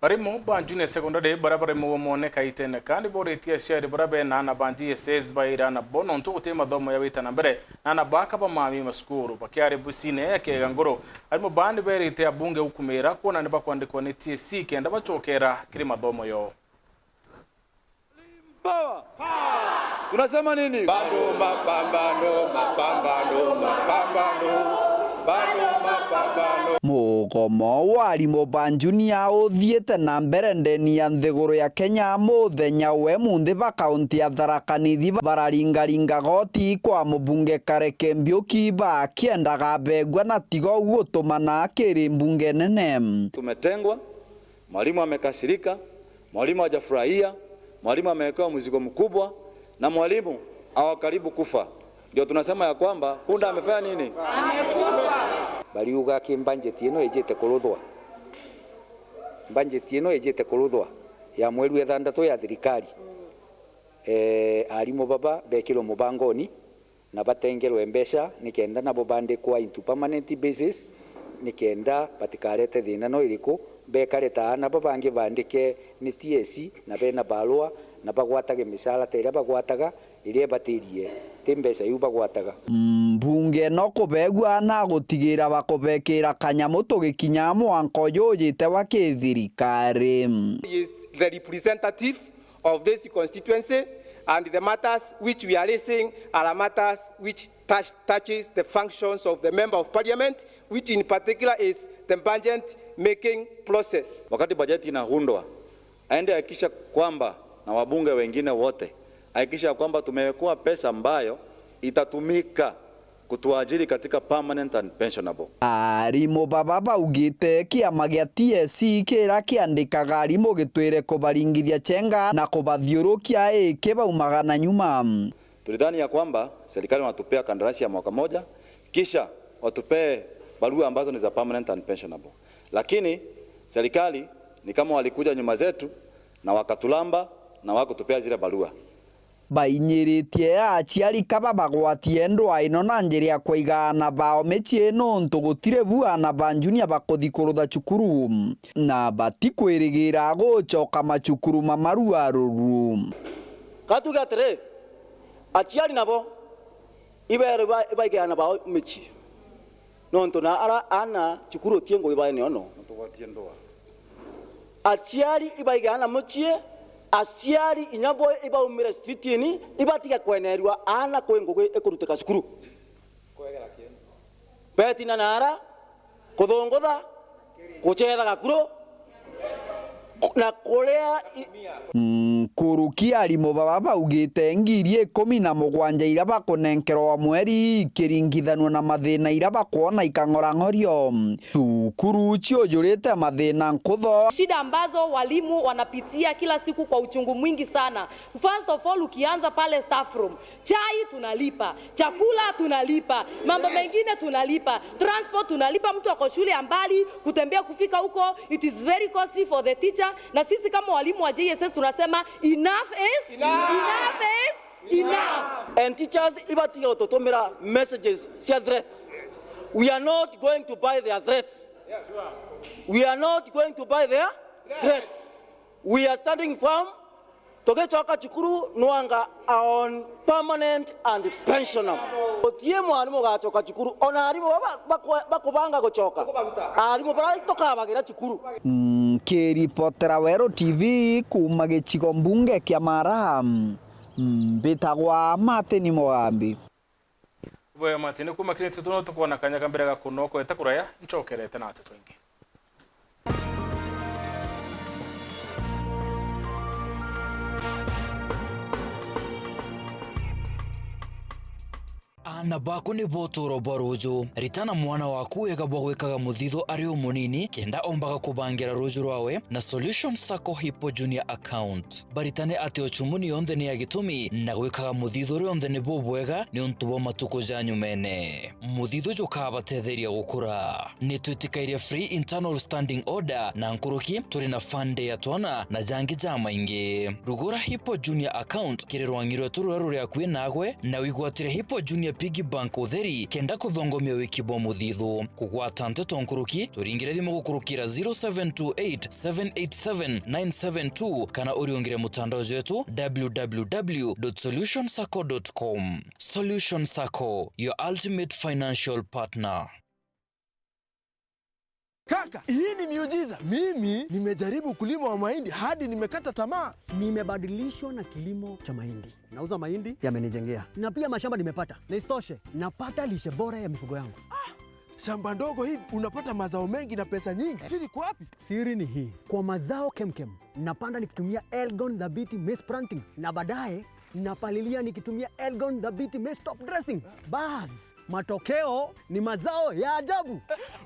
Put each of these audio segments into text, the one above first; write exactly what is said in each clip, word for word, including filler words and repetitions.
Barimu ba Junior Secondary baria bari mugomone Kaitene ka ni boritie aciari baria bena aana ba G S S baira aana bo nontu guti mathomo ya wita na mbere na aana baka bamami macukuru. Bakiari bucine ya Kiega Nguru, arimu baa ni berite abunge gukumira kwona ni bakwandikwa ni T S C kenda bacokera kiri mathomo yo. Power! Tunasema nini? Bado mapambano, mapambano, mapambano. Bado mapambano. Mugomo wa arimu ba Junior uthiite na mbere ndeni ya nthiguru ya Kenya muthenya we munthi ba kaunti ya Tharaka Nithi bararingaringa goti kwa mubunge Kareke Mbiuki bakiendaga begua na tiga uguo gutumana kiri mbunge nene. Tumetengwa. Mwalimu amekasirika, mwalimu hajafurahia, mwalimu amewekewa mzigo mkubwa, na mwalimu awa karibu kufa. Ndio tunasema ya kwamba punda amefanya nini? Bariuga ki budget ino ijite kuruthwa. Budget ino ijite kuruthwa ya mweri wa ithanthatu ya thirikari. Eh, arimu baba bekirwe mubangoni na batengerwe mbeca nikenda nabo bandikwa into permanent basis, nikenda batikarete thina no iriku, bekare ta aana babangi bandike ni T S C na bena barua na bagwatage micara ta iria bagwataga iria ibatirie, ti mbeca iu bagwataga. Mbunge no kubegua na gutigira bakubekira kanyamu tugikinya mwanka uyu ujite wa kithirikari. Is the representative of this constituency, and the matters which we are raising are matters which touch, touches the functions of the member of parliament, which in particular is the budget making process. Wakati bajeti inaundwa, aende hakikisha kwamba, na wabunge wengine wote, hakikisha kwamba tumewekewa pesa ambayo itatumika kutuajiri katika permanent and pensionable. Arimu baba baugite kiama gia T S C kira kiandikaga arimu gitwire kubaringithia chenga na kubathiurukia iki baumaga na nyuma. Tulidhani ya kwamba serikali wanatupea kandarasi ya mwaka moja, kisha watupee barua ambazo ni za permanent and pensionable. Lakini serikali ni kama walikuja nyuma zetu na wakatulamba na wakutupea zile barua. Bainyiritie aciari kaba bagwatie ndwaa ino na njira ya kwaiga aana bao micii nontu gutiri bu aana ba Junior bakuthi kurutha cukuru na batikwirigira gucoka macukuru mamarua ruru. Ka tuge atiri, aciari nabo ibeerwe iba-, ibaige aana bao micii. Nontu na ara aana cukuru ti ngugi baene ono. Tugwatie ndwaa. Aciari ibaige aana mucii, aciari inya bo ibaumire streetini, ibatige kwenerua aana kwi ngugi ikurutika cukuru. Betina na ara, kuthungutha, gucetha gakuru, na kuria i- Nkuruki arimu baba baugite ngiri ikumi na mugwanja iria bakunenkerwa o mweri ikiringithanua na mathina iria bakwona ikang'orang'orio. Cukuru ciujurite mathina nkutho. Shida ambazo walimu wanapitia kila siku kwa uchungu mwingi sana. First of all, ukianza pale staff room, chai tunalipa, chakula tunalipa, mambo mengine tunalipa, transport tunalipa, mtu ako shule ya mbali, kutembea kufika huko, it is very costly for the teacher. Na sisi kama walimu wa J S S tunasema, enough is enough. Enough is enough. And teachers, ibatige gututumira messages cia threats. We are not going to buy their threats. We are not going to buy their threats. We are standing firm. Tugicoka cukuru, nwanga on permanent and pensionable. Gutii mwarimu ugacoka cukuru, ona arimu baba bakwe-, bakubanga gucoka. Arimu bara tukabagira cukuru. Nkiripotera Weru T V kuuma gicigo mbunge kia Mara, mbitagwa Martin Mugambi. Bwega Martin, kuuma kiri ntutu no tukwona kanya ka mbere ga kunokwete kuraya, ncokerete na nteto ingi. Aana baku nibo utuuro bwa ruuju. Ritana mwana waku wega bwa gwikaga muthithu ari umunini, kenda ombaga kubangira ruuju rwawe na Solution Sacco Hippo Junior Account. Baritane ati ucumuni yonthe ni ya gitumi, na gwikaga muthithu rionthe ni bubwega niuntu bwa matuku ja nyumene. Muthithu jukabatetheria gukura. Ni twitikairie free internal standing order, na nkuruki turi na fund ya twana na jangi jamaingi. Rugura Hippo Junior Account kiri rwangi rwetu ruria ruri akui nagwe, na wigwatire Hippo Junior P Bank Utheri, kenda kuthongomia wiki bwa muthithu. Kugwata nteto nkuruki, turingire thimu gukurukira zero seven two eight, seven eight seven, nine seven two, kana uriungire mutandao jwetu, w w w dot solution sacco dot com. Solution Sacco, your ultimate financial partner. Kaka, hii ni miujiza. Mimi nimejaribu ukulima wa mahindi hadi nimekata tamaa. Nimebadilishwa na kilimo cha mahindi. Nauza mahindi, yamenijengea. Na pia mashamba nimepata. Na isitoshe, napata lishe bora ya mifugo yangu. Ah, shamba ndogo hivi, unapata mazao mengi na pesa nyingi. Siri iko wapi? Siri ni hii. Kwa mazao kemkem, napanda nikitumia Elgon Dhabiti Maize Planting. Na baadaye, napalilia nikitumia Elgon Dhabiti Maize Top Dressing. Bas, matokeo ni mazao ya ajabu.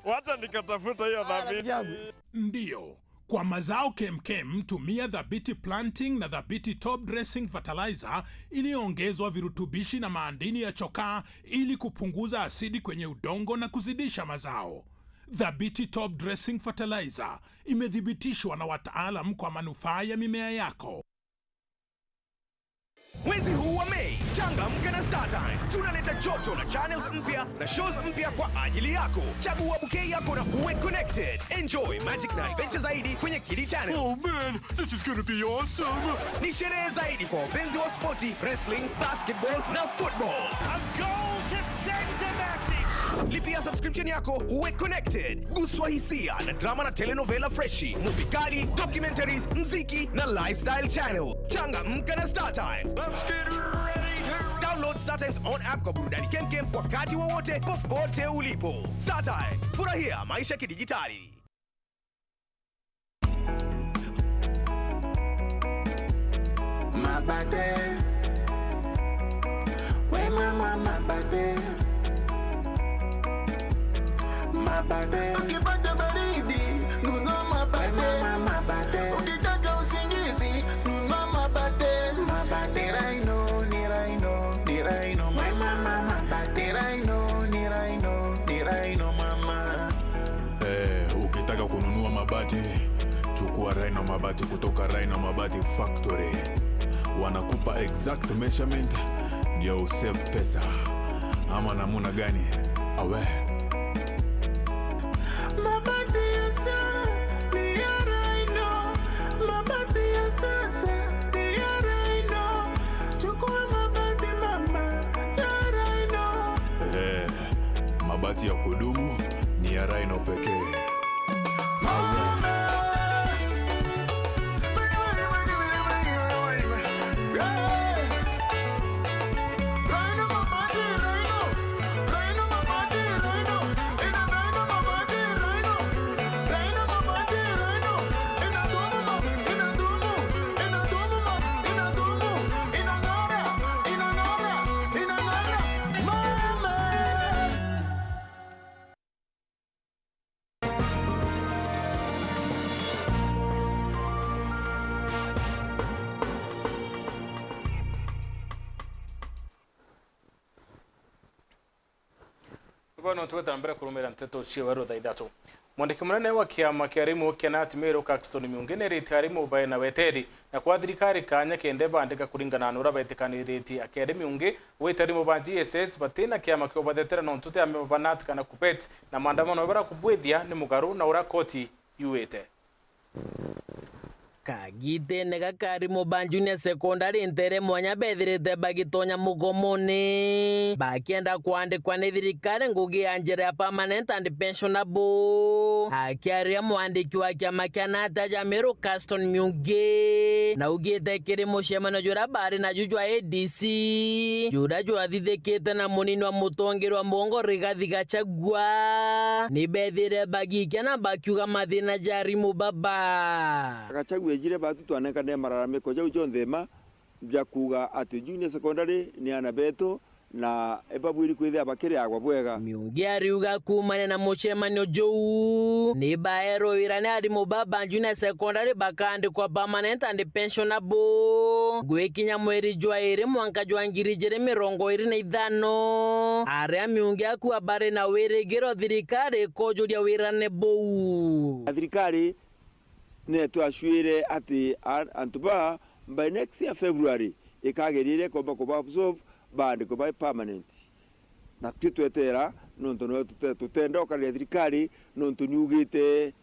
Wacha nikatafuta hiyo. Haya, dhabiti. Rafiki yangu. Ndio, kwa mazao kemkem, tumia Dhabiti Planting na Dhabiti Top Dressing Fertilizer iliyoongezwa virutubishi na maadini ya chokaa ili kupunguza asidi kwenye udongo na kuzidisha mazao. Dhabiti Top Dressing Fertilizer imethibitishwa na wataalam kwa manufaa ya mimea yako. Mwezi huu wa Mei, changamka na StarTimes. Tunaleta joto na channels mpya na shows mpya kwa ajili yako. Chagua bouquet yako na uwe connected. Enjoy magic na adventure zaidi kwenye Kidi Channel. Oh man, this is gonna be awesome. Ni sherehe zaidi kwa wapenzi wa spoti, wrestling, basketball na football. A goal to send a message. Lipia subscription yako uwe connected. Guswa hisia na drama na telenovela freshi, movie kali, documentaries, mziki na lifestyle channel. Changamka na StarTimes. Let's get ready to download StarTimes on app kwa burudani kemkem wakati wowote, popote ulipo. StarTimes, furahia maisha kidijitali. Mabate. We mama mabate. Mabate. Ukipata baridi, nunua mabate. We mama mabate. Ukitaka usingizi, nunua mabate. Mabate. Ni Rhino, ni Rhino, ni Rhino, mama. Ni Rhino, ni Rhino, ni Rhino, mama. Eh, ukitaka kununua mabati, chukua Rhino Mabati kutoka Rhino Mabati Factory. Wanakupa exact measurement ndio usave pesa. Ama namuna gani? Awe. Mabati ya sa-, ni ya Rhino. Mabati ya sasa ni ya Rhino. Chukua mabati mama ya Rhino. Eh, mabati ya kudumu ni ya Rhino pekee. Bono tweta mbere kurumira nteto cia weru thaa ithatu. Mwandiki munene wa kiama kia arimu kia nat Meru, Caxton Miungi, neritie arimu bae na weteri na kwa thirikari kanya kende bandika kuringana na uria betikaniritie. Akiaria Miungi, wite arimu ba G S S batina kiama kia ubathetera nontu ti amemba ba nat kana KUPPET, na maandamano baria kubwithia ni mugaru na uria koti yuite. Kagitene gaka arimu ba junior secondary ntere mwanya bethirite bagitonya mugomone, bakienda kwandikwa ni thirikari ngugi ya njira ya permanent and pensionable. Akiaria mwandiki wa kiama kia nat ja Meru, Caxton Miungi, naugite kiri mucemanio juria bari naju jwa A D C, juria jwathithikite na munini wa mutongeria wa Mbogo, Rigathi Gachagua, ni bethire bagikia na bakiuga mathina ja arimu baba. Gachagua ejire batu twanenkanire mararamiko jau jonthe ma bia kuuga ati junior secondary ni aana betu na ibabwiri kwithia bakiriagwa bwega. Miungi ariuga kuumania na mucemanio juu, ni baerwe wira ni arimu baba junior secondary bakaandikwa permanent and pensionable gwikinya mweri jwa iri mwanka jwa ngiri ijiri mirongo iri na ithano, aria Miungi akuuga bari na wirigiro thirikari ikojuria wirane buu. Thirikari ni twacwire ati a-, antu ba by next year February ikageria iria ikomba kuba absorb baandikwe bae permanent. Na tui tweteera, nontu nwe tute-, tutenda ukarire thirikari, nontu niugite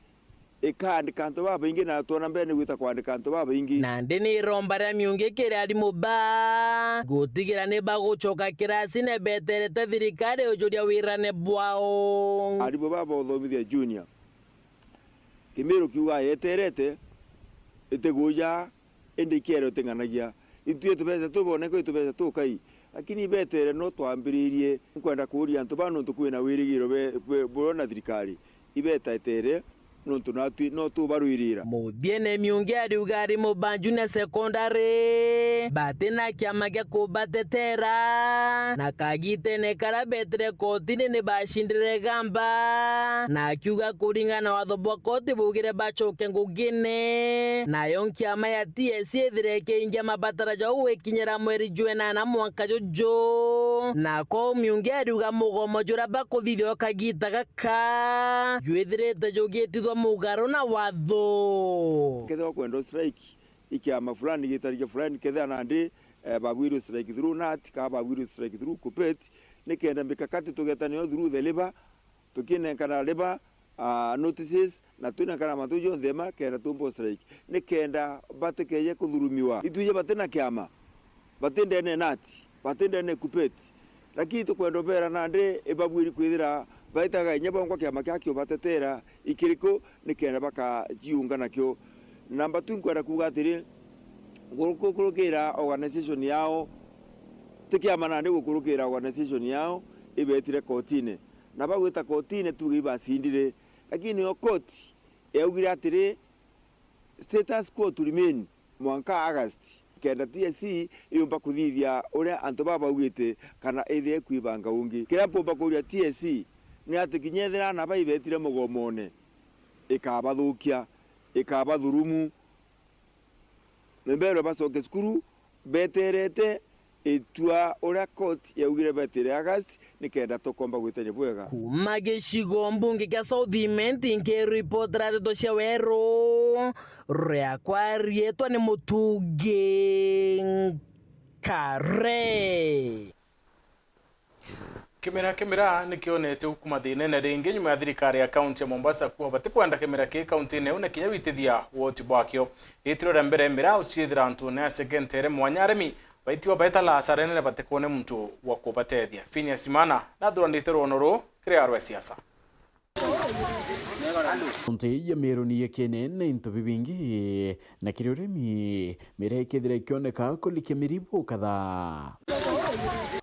ikaandika antu babaingi, na twona mbere ni gwita kwandika antu babaingi. Nandi ni iromba ria miungi kiri arimu ba gutigira ni bagucoka kirasine beterete thirikari ujuria wirane bwao. Arimu baba uthomithia junior, Kimiru kiuga yeterete, itiguja, indi ikiere uting'anagia. Itui tubeca tuboneka, itubeca tukai. Lakini ibetere no twambiririe nkwenda kuuria antu ba nontu kwina wirigiro be-, be-, burona thirikari. Ibetetere nontu natwi no tubarwirira. Muthiene miungi ariuga ari Mubanju na secondary batina kiama gia kubatetera, na kagitene karia betire kotini ni bacindire gamba, na akiuga kuringana na watho bwa koti bugire bacoke ngugine, nayo nkiama ya T S C ithire ikiingia mabatara jau gwikinyira mweri jwenana mwanka juju. Na kou miungi ariuga mugomo juria bakuthithia o kagita gaka jwithirite jugitithwa mugaru na watho. Kethira ukwenda strike, ikiama fulani, gitarikia fulani, kethira nandi, eh, babwirwe strike through nat, ka babwirwe strike through KUPPET, nikenda mikakati tugeta nayo through the labour, tukinenkana labour, ah, notices, na twinenkana mantu jonthe ma kenda tumba strike, nikenda batikeje kuthurumiwa. Itwije batina kiama, bati ndene nat, bati ndene KUPPET, lakini tukwenda ubera nandi ibabwiri kwithira baitaga inya bongwa kiama kia kio batetera ikiriku, nikenda bakajiunga nakio. Namba tu nkwenda kuuga atiri, gukurukira organization yao, ti kiama nandi gukurukira organization yao, ibetire kotine. Na bagwita kotine tuge ibacindire, lakini o koti yaugire atiri, status quo to remain mwanka August, kenda T S C yumba kuthithia uria antu baba baugite kana ithie kwibanga ungi. Kiria mpumba kuuria T S C ni ati kinya ethira aana baa ibetire mugomone, ikabathukia, ikabathurumu, ni mberwe bacoke cukuru beterete itua uria court yaugire betire August, nikenda tukomba gwitania bwega. Kuuma gicigo mbunge kia South Imenti, nkiripotera ndeto cia Weru, riakwa riitwa ni Mutungi Nkare. Kimera, kimera nikionete gukuma thiinene ringi nyuma ya thirikari ya kaunti ya Mombasa kuuga batikwenda kimera kii kauntiine iu na kinya gwitithia woti bwakio. Riitiro ria mbere miraa uciithira antu na acengentere mwanya arimi baitiwa baetala asara nene batikoone muntu wa kubatethia. Phineas Imana nathuranite rwono ruu kiri arwa siasa. Kaunti ya Meru ni ikiene na into bibingi, na kiri urimi, miraa ikethira ikioneka kurikia miri bukatha.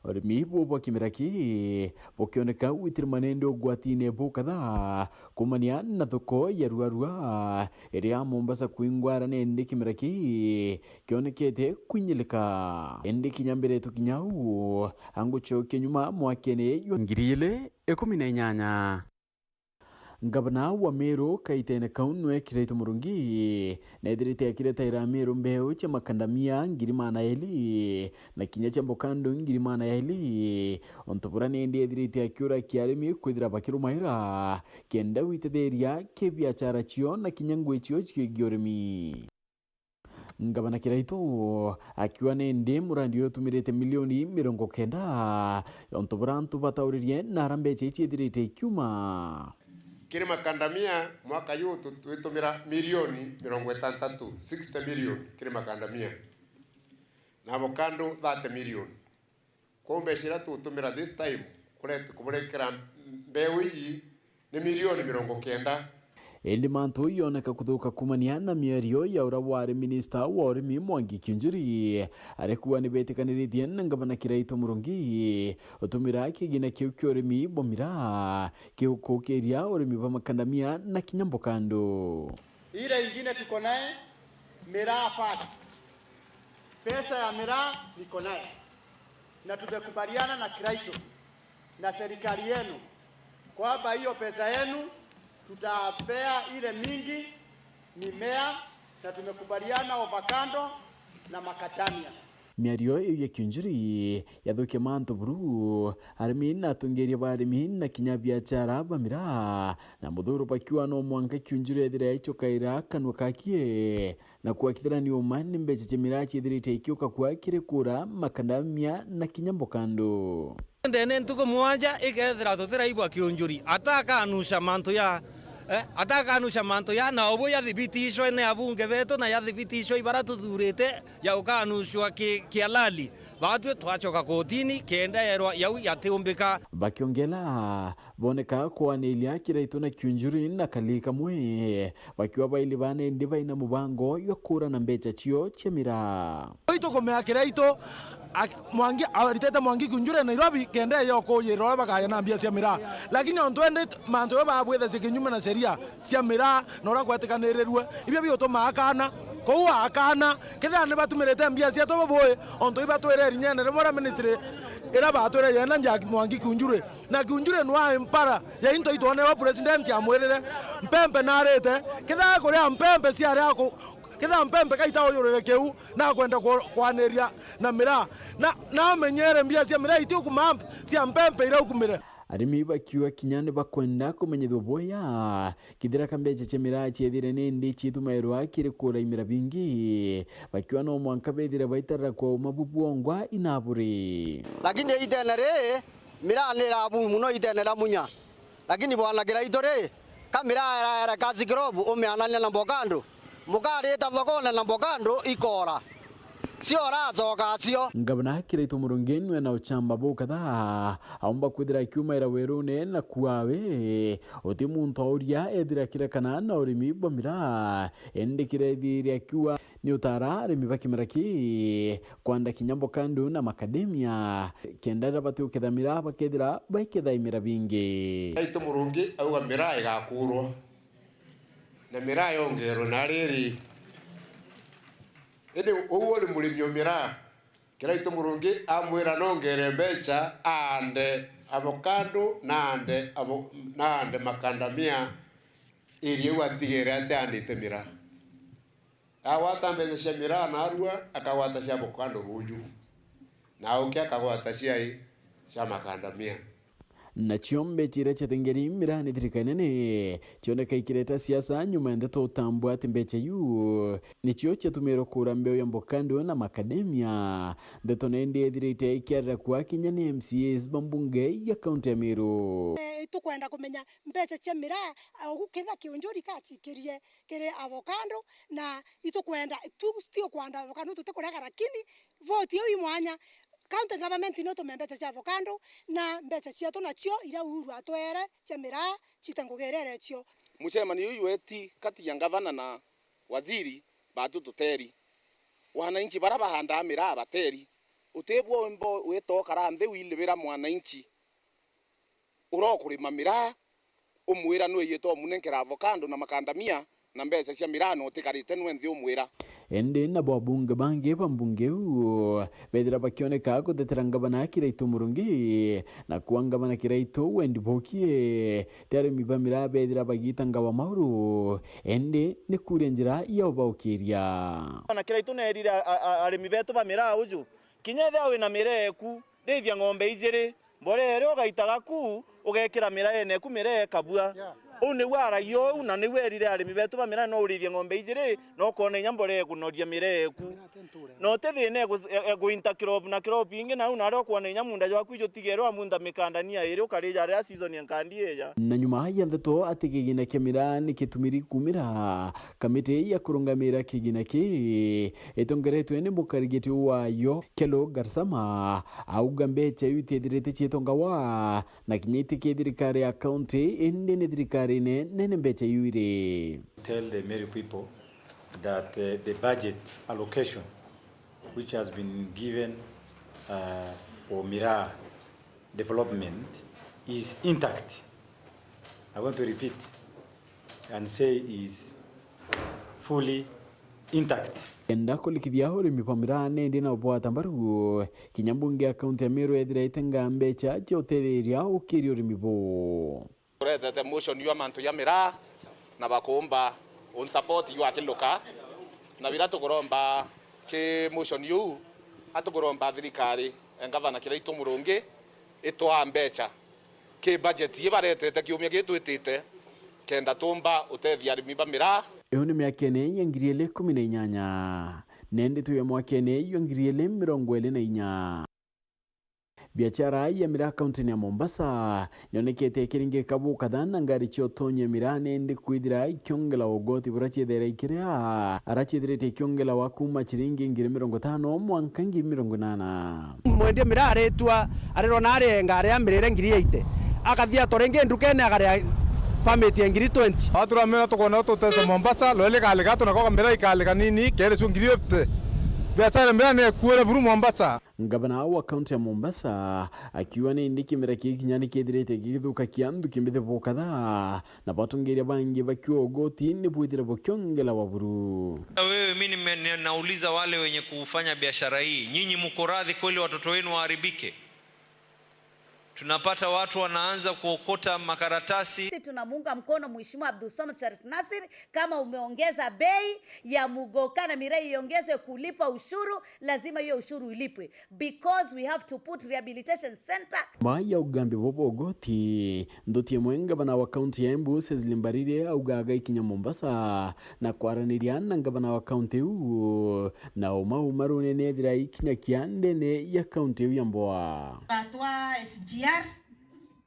Urimi buu bwa kimera kii bukioneka gwitira manende ugwatine bukatha, kumania na thoko ya ruarua iria Mombasa kwingwara, na indi kimera kii kionekete kwinyilika. Indi kinya mbere tukinya uu, angucokia nyuma mwakene jwa ngiri ili ikumi na inyanya. Ngavana wa Meru kaitene kau nwe Kiraitu Murungi neethirite akiretaira Meru mbeu cia makandamia ngiri maana eli na kinya cia mbokandu ngiri maana eli, untu buria nindi eethirite akiurakia arimi kwithira bakirumaira kenda gwitetheria kibiachara cio na kinya ngui cio ciegie urimi. Ngavana Kiraitu akiuga nindi murandi uyu utumirite milioni mirongo kenda, untu buria antu batauririe na aria mbeca ici ithirite ikiuma. Kiri makandamia, mwaka juu tu-, twitumira milioni mirongo itantatu, sixty million kiri makandamia, na avocado thirty million. Kwou mbeca iria tugutumira this time kurete kuburekera mbeu iji ni milioni mirongo kenda. Indi mantu ioneka kuthuka kumania na miario ya uria wari minista wa urimi Mwangi Kiunjuri, aria kuuga nibetikaniritie na ngavana Kiraitu Murungi utumira kigina kiu kia urimi bwa miraa kiukukiria urimi bwa makandamia na kinya mbokandu. Ile ingine tuko naye, miraa fat. Pesa ya miraa niko naye. Na tumekubaliana na Kiraitu na serikali yenu kwamba hiyo pesa yenu tutapea ile mingi mimea, na tumekubaliana avocado na macadamia. Miario iu ya Kiunjuri yathukia mantu buru, arimi na atongeria ba arimi na kinya biachara ba miraa na muthuru bakiuga no mwanka Kiunjuri ethire aicokaira kanua kakie na kuakithira ni uma ni mbeca cia miraa ciithirite ikiuka kua kiri kura makandamia na kinya mbokandu. Ndene ntuku mwanja ikethira tutiraigua kiunjuri, atakanuca mantu ya, eh, atakanuca mantu ya, na ubu yathibitishwe ni abunge betu na yathibitishwe ibara tuthurite ya ukanucwa ki, kialali, batwi twacoka kotini kenda yerwa yau yatiumbika. Bakiongela, boneka kwaniria Kiraitu na Kiunjuri na kali kamwe, bakiwa baili bana indi baina mubango jwa kuurana mbeca cio cia miraa. Itukumea Kiraitu, ak-, Mwangi, aritete Mwangi Kiunjuri Nairobi, kenda eja ukuyirira uria bakaya na mbia cia miraa. Lakini ontu ende mantu jau babwithacia kinyume na sheria cia miraa na uria kwetikanirirue, ibio biutuma akana. Kou akana, kethira ni batumirite mbia cietu bubui, ontu ibatwire irinyene rimwe ria ministry iria batwire yenda nja Mwangi Kiunjuri. Na Kiunjuri nwa empara ya into itwonewa president amwirire, mpempe narite, kethira akuria mpempe ciaria ku-, kethira mpempe kaita uyurire kiu, na akwenda ku-, kwaniria na miraa. Na, na amenyere mbia cia miraa itiukuma cia mpempe iria ukumire. Arimi bakiuga kinya ni bakwenda kumenyithua bwega kithira ka mbeca cia miraa ciethire nindi ciitumairwa kiri kuura imira bingi, bakiuga no mwanka bethire baitarira kwa uma bu bwongwa inaburi. Lakini itene ri, miraa ni irabu muno itene ria Munya. Lakini bwana Kiraitu ri, ka miraa iraere Kasi Club umianania na Mbokando, mukarita thokone na Mbokando ikora. Cio uracoka cio. Ngavana Kiraitu Murungi nwe na uchamba bukatha aumba kwithira akiumaira werune na kuawe. Uti muntu auria ethira kirekana na urimi bwa miraa, indi kirethiria kiua ni utara arimi ba kimera ki kwanda kinya Mbokando na macadamia, kenda riria batiuketha miraa bakethira baiketha imira bingi. Kiraitu Murungi auga miraa igakurwa na miraa yongerwe na riri. Indi uu uri murimi o miraa, Kiraitu Murungi amwira nongere mbeca aande avocado na aande avo-, na aande macadamia, iri iu atigere atiandite miraa. Agwata mbeca cia miraa narua, akagwata cia avocado ruuju, na auke akagwata ciai cia macadamia. Nacio mbeca iria ciatengeri miraa ni thirikari nene, cioneka ikireta siasa nyuma ya ndeto utambua ati mbeca iu nicio ciatumirwe kugura mbeu ya mbokando na macadamia. Ndeto na indi ithirite ikiarira kua kinya ni M C As ba mbunge ya kaunti ya Meru. Eh, itukwenda kumenya mbeca cia miraa, ugu kitha kiunjuri kacikirie kiri avocado, na itukwenda tu, tio kwanda avocado, tutikureega, lakini voti iu i mwanya. County government ni utume mbeca cia avocado, na mbeca cietu nacio iria Uhuru atwere cia miraa cite ngugi iria irecio. Mucemanio uyu weti kati ya ngavana na waziri batu tuteri. Wananchi bara bahandaa miraa bateri. Utibwo wimbo wita ukara nthi wilibira mwananchi urokurima miraa, umwira nwijite umunenkera avocado na macadamia na mbeca cia miraa, na utikarite nwe nthi umwira. Indi nabo abunge bangi ba mbunge iu bethira bakioneka gutetera ngavana Kiraitu Murungi, na kwa ngavana Kiraitu wendi bokie ti arimi ba miraa bethira bagiita ngavana Mauru, indi ni kuria njira ya ubaukiria. Na Kiraitu neerire a-, a-, a-, arimi betu ba miraa uju, kinya ethira wina miraa eku, rithia ng'ombe ijiri, mborea iria ugaitaga ku, ugekira miraene eku, miraa ikabua. Yeah. Uu niu aragia uu, na niu erire arimi betu ba miraa, no urithie ng'ombe ijiri, na ukona inya mborea ikunoria miraa eku. Na uti thina egu-, e-, egu intercrop na crop ingi, na uu naria ukwona inya munda jwaku ijutigerwe amunda mikandania iri, ukarija riria season ya nkandi ija. Na nyuma ya ndeto ati kigina kia miraa ni kitumiri kumira, kamiti ya kurungamira kigina kii itongeretwe ni mukarigiti wayo Kelo Garsama auga mbeca iu itiethirite cietongawa na kinya itiki thirikari ya county, indi ni thirikari nene mbeca iu iri. Tell the Meru people that, uh, the budget allocation which has been given, uh, for miraa development is intact. I want to repeat and say is fully intact. Enda kulikithia urimi bwa miraa nindi na ubwata mbaru, kinya mbunge ya kaunti ya Meru ethira itenga mbeca cia utetheria ukiria urimi buu. Turetete motion ya mantu ya miraa na bakuumba unsupport yu akiluka, na bira tukuromba ki motion yu, atukuromba thirikari, e, ngavana Kiraitu Murungi, itwaa mbeca ki budget ii baretete kiumia gii twitite, kenda tumba utethia arimi ba miraa. Iu ni miakene ya ngiri ili kumi na inyanya, na indi twi mwakene jwa ngiri ili mirongo ili na inya. Biachara ya miraa kaunti-ini ya Mombasa nionekete ikiringika bukatha na ngari cia utonyi ya miraa nindi kwithira ikiongela ugoti buria ciethaira ikiria, ara ciethirite ikiongelawa kuuma ciringi ngiri mirongo itano mwanka ngiri mirongo inana. Mwendia miraa aritwa, arirwa na ari ngari ya mirire ngiri eighty, akathia to ringi ndukene akaria permit ya ngiri twenty. Waturamira tukona tutesa Mombasa, lori likalika, tunakoga miraa ikalika nini, keri cio ngiri fifty. Biashara miraa ni ekuire buru Mombasa. Ngavana wa kaunti ya Mombasa akiuga ni indi kimera giki kinya ni kethirite gigithukakia nthuki mbithi bukatha, na batongeria bangi bakiuga ugoti ni bwithire bukiongelawa buru. Wewe, mimi nime-, ninauliza wale wenye kufanya biashara hii, nyinyi mko radhi kweli watoto wenu waharibike? Tunapata watu wanaanza kuokota makaratasi. Sisi tunamuunga mkono Mheshimiwa Abdulswamad Sharif Nassir, kama umeongeza bei ya mugoka na miraa iongezwe kulipa ushuru, lazima hiyo ushuru ilipwe, because we have to put rehabilitation center. Nyuma ya ugambi bwa ugoti, nthuti imwe ngavana wa kaunti ya Embu, Cecily Mbarire, auga agaikinya Mombasa na kwaraniria na ngavana wa kaunti iu, na uma uma runene ethira ikinya kiandene ya kaunti iu ya Mboa. Batwa S G R,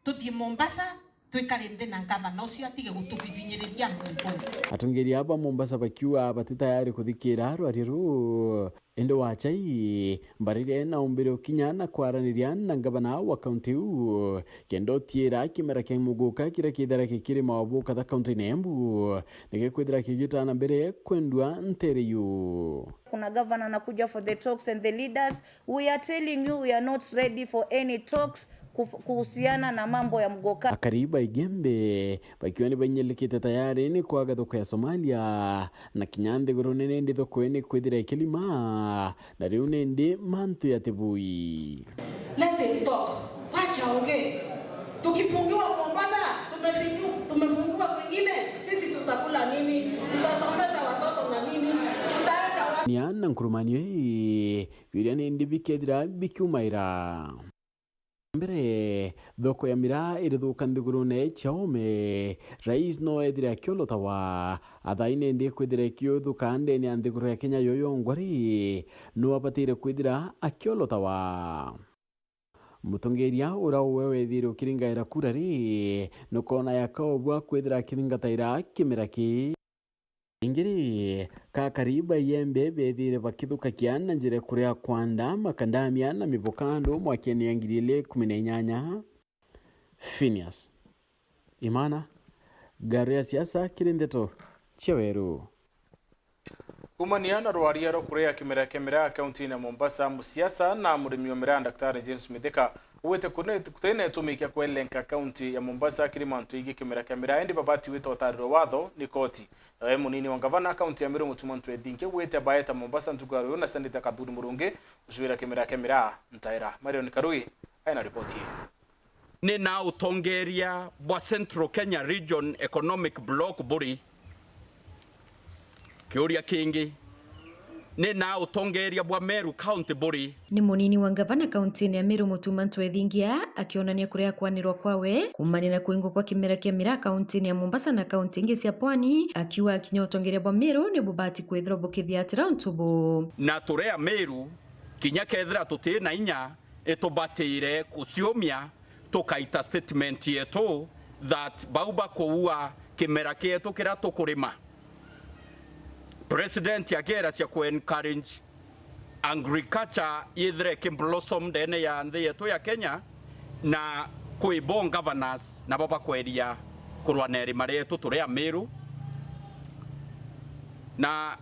tuthii Mombasa, twikare nthi na ngavana ucio atige gutubibinyiriria ngungu. Atongeria ba Mombasa bakiuga bati tayari kuthikira rwaria ruu. Indi Wachai, Mbarire naumbire ukinya na kwaraniria na ngavana wa kaunti iu, kenda utiira kimera kia muguka kiria kithira kikirima wa bukatha kaunti-ini ya Embu, nigikwithira kigitana mbere kwendua ntere iu. Kuna governor anakuja for the talks and the leaders. We are telling you, we are not ready for any talks kuf-, kuhusiana na mambo ya mgoka. Akari ba Igembe bakiuga ni bainyelekete tayari ni kwaga thoko ya Somalia, na kinya nthiguru nene ndi thoko ni kwithira ikirima, na riu nindi mantu yatibui. Let them talk. Wacha ongee. Tukifungiwa Mombasa, tumefinyu-, tumefungiwa kwingine, sisi tutakula nini? Tutasomesha watoto na nini? Tutaenda wapi? Nia na nkurumanio ii, biria nindi bikethira bikiumaira. Mbere, thoko ya miraa irithuka nthigurune cia Ome, rais no ethire akiolotawa. Athai nindi kwithira ikiuthuka ndene ya nthiguru ya Kenya yoyongwa ri, no abatire kwithira akiolotawa. Mutongeria uria uwe wethire ukiringaira kura ri, nukona yaka ubua kwithira akithingataira kimera ki. Ingi ri, kakari ba Igembe bethire bakithukakia na njira ya kuria kwanda, makandamia na mibokando mwakene ya ngiri ili ikumi na inyanya. Phineas Imana, Ngari ya Siasa kiri Ndeto cia Weru. Kumania na rwaria rwa kuria kimera kia miraa kaunti-ini ya Mombasa, musiasa na murimi wa miraa Daktari James Mithika ugwite kune-, kutene itumi kia kwelenka kaunti ya Mombasa kiri mantu igii kimera kia miraa, indi babati gwita utarirwa watho ni koti. Nawe munini wa ngavana kaunti ya Meru Mutuma M'Ethingia ugwite baeta Mombasa ntuku ya ruyu na sendeta Kathuri Murungi gucwira kimera kia miraa ntaira. Marion Karui aina ripoti ii. Ni na utongeria bwa Central Kenya Region Economic Block buri? Kiuria kingi, ni na utongeria bwa Meru County buri? Ni munini wa ngavana kaunti-ini ya Meru Mutuma M'Ethingia akionania kuria kwanirwa kwawe kumania na kuingwa kwa kimera kia miraa kaunti-ini ya Mombasa na kaunti ingi cia pwani, akiuga kinya utongeria bwa Meru ni bubati kwithirwa bukithiatira untu buu. Na turi a Meru, kinya kethira tuti na inya, itubatire guciumia, tukaita statement yetu that bau bakuua kimera kietu kiria tukurima. President akiera cia ku encourage agriculture yithire ki blossom ndene ya nthi yetu ya Kenya, na kwi bo governors nabo bakweria kurwa na irima rietu turi a Meru. Na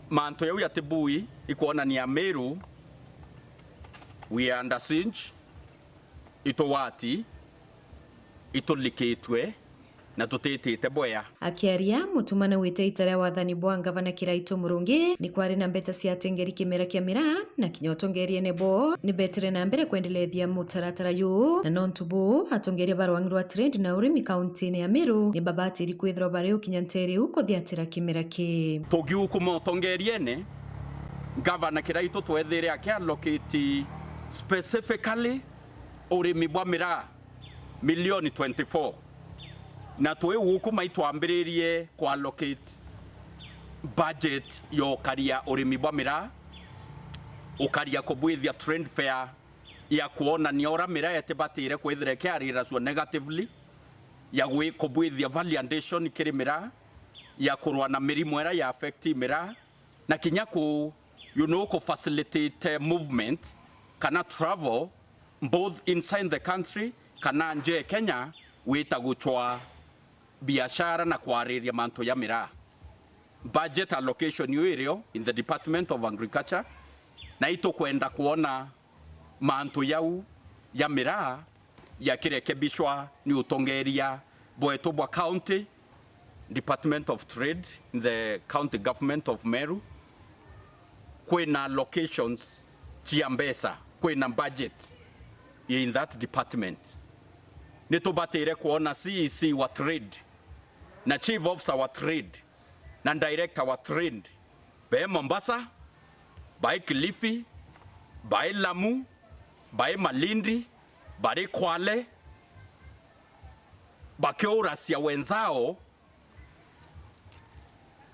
mantu jau yatibui ikwonania Meru we are under siege, itugwati itulikitwe na tutitite bwea. Akiaria, Mutuma naugite ita ria wathani bwa ngavana Kiraitu Murungi ni kwari na mbeta cia atengeri kimera kia miraa, na kinya utongeriene bwoo ni betire na mbere kwendelethia mutaratara juu, na nontu buu atongeria ba rwangi rwa trade na urimi kaunti-ini ya Meru ni babatiri kwithirwa bari ukinya ntere iu kuthiatira kimera ki. Tugiukuma utongeriene, ngavana Kiraitu twethire aki allocate specifically urimi bwa miraa milioni twenty-four, na twi guku mai twambiririe ku allocate budget ya ukaria urimi bwa miraa, ukaria kubwithia trade fair, ya kwonania uria miraa itibatire kwithira ikiariracua negatively, ya gwi-, kubwithia value addition kiri miraa, ya kurwa na mirimo iria ya affect miraa, na kinya ku, you know, ku facilitate movement kana travel both inside the country kana nje ya Kenya, gwita gucwa biashara na kwariria mantu ya miraa. Budget allocation iu irio in the Department of Agriculture, na itukwenda kwona mantu yau ya miraa yakirekebishwa ni utongeria bwetu bwa county, Department of Trade in the County Government of Meru. Kwina allocations cia mbeca, kwina budget in that department. Nitubatire kwona C E C wa trade na chief officer wa trade na director wa trade be Mombasa, bai Kilifi, bai Lamu, bai Malindi, bari Kwale, bakiuracia wenzao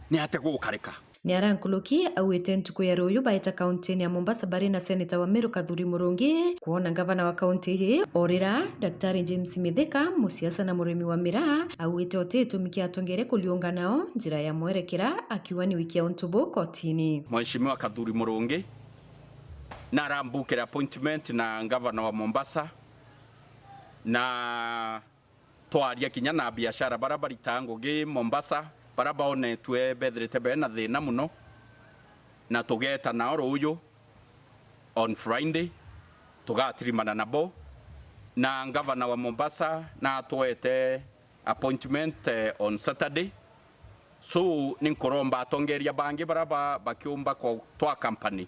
ni atia gukarika. Ni ara nkuruki augite ntuku ya ruuyu baeta kauntini ya Mombasa bari na seneta wa Meru Kathuri Murungi kwona ngavana wa kaunti iji orira Daktari James Mithika, musiasa na murimi wa miraa, augite uti gitumi kia atongeria kuriunga nao njira ya mwerekera, akiuga ni wikia untu buu kotini. Mheshimiwa Kathuri Murungi narambukire appointment na ngavana wa Mombasa, na twaria kinya na biashara bara baritaga ngugi Mombasa, bara baonetue bethirite bena thina muno, na tugeta nao ruuyu on Friday, tugatirimana nabo, na ngavana wa Mombasa natwete appointment, eh, on Saturday. So, ni nkuromba atongeria bangi bara ba-, bakiumba kutwaa company,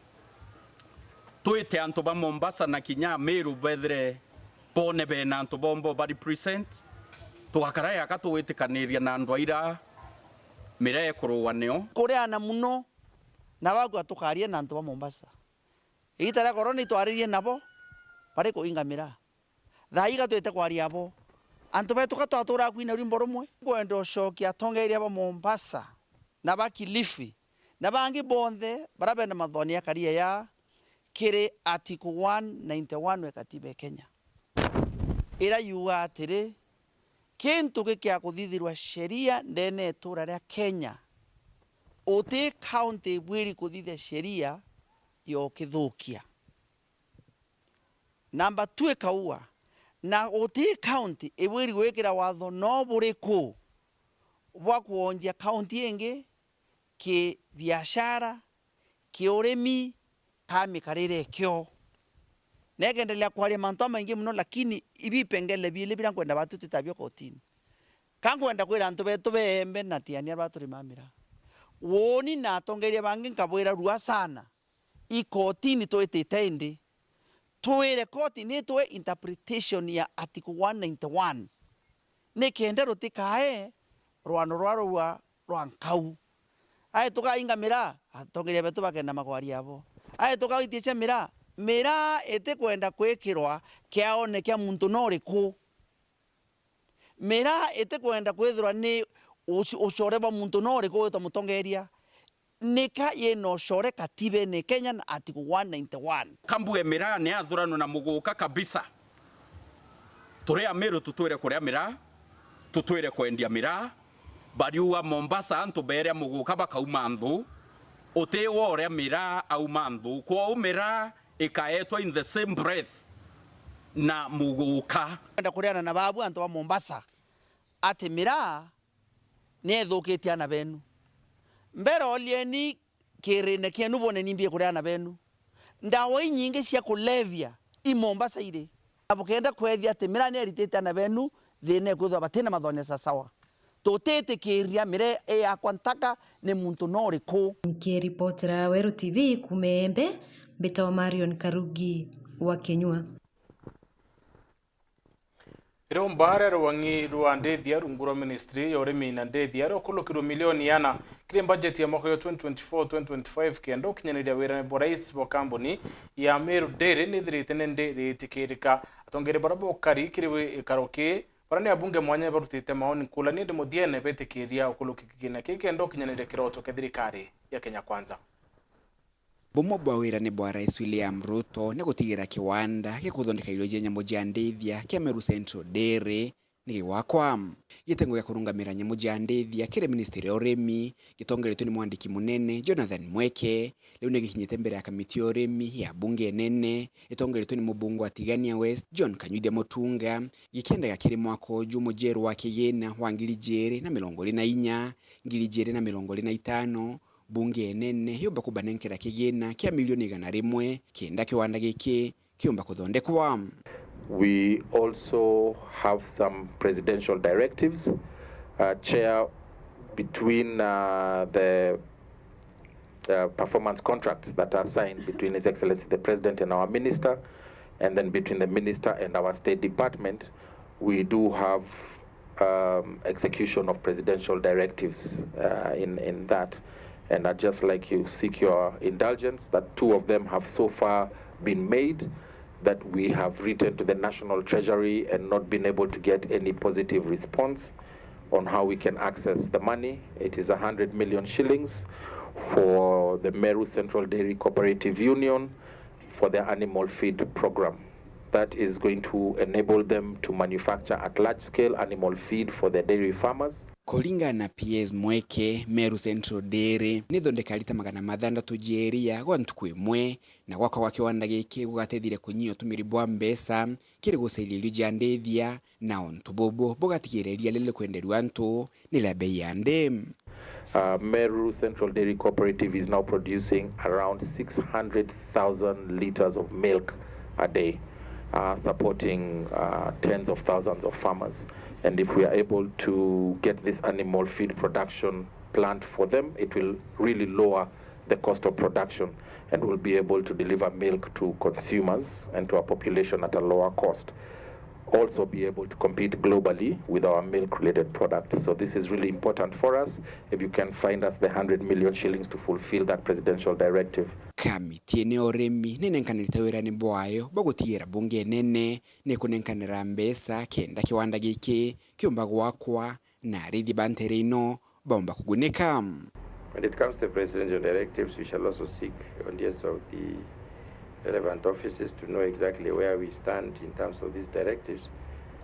twite antu ba Mombasa na kinya Meru bethire bone bena antu bombo ba represent, tugakara yaka tugwitikaniria na antu aira miraa ikuruwa nio. Kuriana muno na bagua tukaria na antu ba Mombasa. Igita ria korona itwaririe nabo bari kuinga miraa. Thaa ii ga twite kwaria abo. Antu betu ka twaturaga kwina rwimbo rumwe? Nkwenda ucokia atongeria ba Mombasa na ba Kilifi na bangi bonthe bara bena mathoni ya karia ya kiri Article one ninety-one ya katiba ya Kenya, ira yuga atiri, kintu gikia kuthithirwa sheria ndene ya itura ria Kenya, uti county ibwiri kuthithia sheria ya ukithukia. Namba two ikauga, na guti county ibwiri gwikira watho no buriku bwa kwonjia county ingi ki biashara, ki urimi, ka mikarire ikio. Nekendelea kwaria mantu jamaingi muno, lakini ibi ipengele biili biria nkwenda batu twitabio kotini. Ka nkwenda kwira antu betu beembe na tiania ba turima miraa. Woni na atongeria bangi nkabwira rua sana. Ikotini twitite indi, twire koti nitwe interpretation ya Article one ninety-one, nikenda rutikae rwano rwa rua rwa nkau. Ae tukainga miraa, atongeria betu bakenda magwari abo. Ae tukaitie cia miraa, miraa itikwenda kwikirwa kiaone kia muntu no uriku. Miraa itikwenda kwithirwa ni uc-, ucore bwa muntu no uriku witwa mutongeria. Nika yina ucore katibene Kenya na Article one ninety-one. Ka mbuge miraa ni athuranwe na muguka kabisa. Turi Amiru tutwire kuria miraa, tutwire kwendia miraa. Bariuga Mombasa antu beria muguka bakauma nthu. Uti wo uria miraa auma nthu. Kwou miraa ikaetwa in the same breath na muguka. Kwenda kuriana na babu antu ba Mombasa ati miraa ni ethukitie ana benu. Mbere olieni kirine kienu bone ni mbi ikuria ana benu. Ndawa inyingi cia kulevya i Mombasa iri. Na bukenda kwethia ati miraa ni eritite ana benu, thina ikwithwa batina mathone sasawa. Tutitikiria miraa i yakwa ntaka ni muntu no uriku. Nkiripotera Weru T V kuuma Embe, mbitagwa Marion Karugi wa Kinyua. Iromba ria rwang'i rwa ndithia rungu rwa ministry ya urimi na ndithia rukulukirwe milioni iana kiri budget ya mwaka wa twenty twenty-four twenty twenty-five kenda ukinyaniria wirane bwa rais bwa kambuni ya Meru Dairy nithirite nindi riitikirika. Atongeria bara bokari kiri wi-, ikaro ki, bara ni abunge mwanya barutite maoni nkulani, indi muthiene betikiria ukuluki kigina ki kenda ukinyaniria kiroto kia thirikari ya Kenya Kwanza. Bumwe bwa wirane bwa Rais William Ruto ni gutigira kiwanda gia kuthondeka irio jia nyamu jia ndithia kia Meru Central Dairy ni gigwakwa. Gitengo gia kurungamira nyamu jia ndithia kiri ministry ya urimi, gitongeretwe ni mwandiki munene Jonathan Mweke, riu ni gikinyite mbere ya kamiti ya urimi ya bunge nene, itongeretwe ni mubunge wa Tigania West John Kanyuthia Mutunga, gikiendaga kiri mwaka uju mujeru wa kigina wa ngiri ijiri na mirongo iri na inya, ngiri ijiri na mirongo iri na itano, bunge nene yumba kubanenkera kigina kia milioni igana rimwe kenda kiwanda giki kiumba kuthondekwa. We also have some presidential directives, uh, Chair, between, uh, the, uh, performance contracts that are signed between His Excellency the President and our Minister, and then between the Minister and our State Department. We do have, um, execution of presidential directives, uh, in, in that. And I'd just like you seek your indulgence that two of them have so far been made, that we have written to the National Treasury and not been able to get any positive response on how we can access the money. It is a hundred million shillings for the Meru Central Dairy Cooperative Union for their animal feed program. That is going to enable them to manufacture at large scale animal feed for their dairy farmers. Kuringana na P S Mweke, Meru Central Dairy ni ithondeka lita magana mathandatu ja iria gwa ntuku imwe, na gwakwa gwa kiwanda giki gugateithia kunyia utumiri bwa mbeca kiri gucairia irio ja ndithia, na untu bubu bugatigira iria riri kwenderua antu ni ria bei ya nthi. Uh, Meru Central Dairy Cooperative is now producing around six hundred thousand liters of milk a day, uh, supporting, uh, tens of thousands of farmers. And if we are able to get this animal feed production plant for them, it will really lower the cost of production and will be able to deliver milk to consumers and to our population at a lower cost. Also be able to compete globally with our milk-related products. So this is really important for us. If you can find us the hundred million shillings to fulfill that presidential directive. Kamiti ene ya urimi ni nenkanirite wirani bwayo bwa gutigira bunge nene ni kunenkanira mbeca kenda kiwanda giki kiumba gwakwa na arithi ba ntere ino baumba kugunika. When it comes to presidential directives, we shall also seek audience of the relevant offices to know exactly where we stand in terms of these directives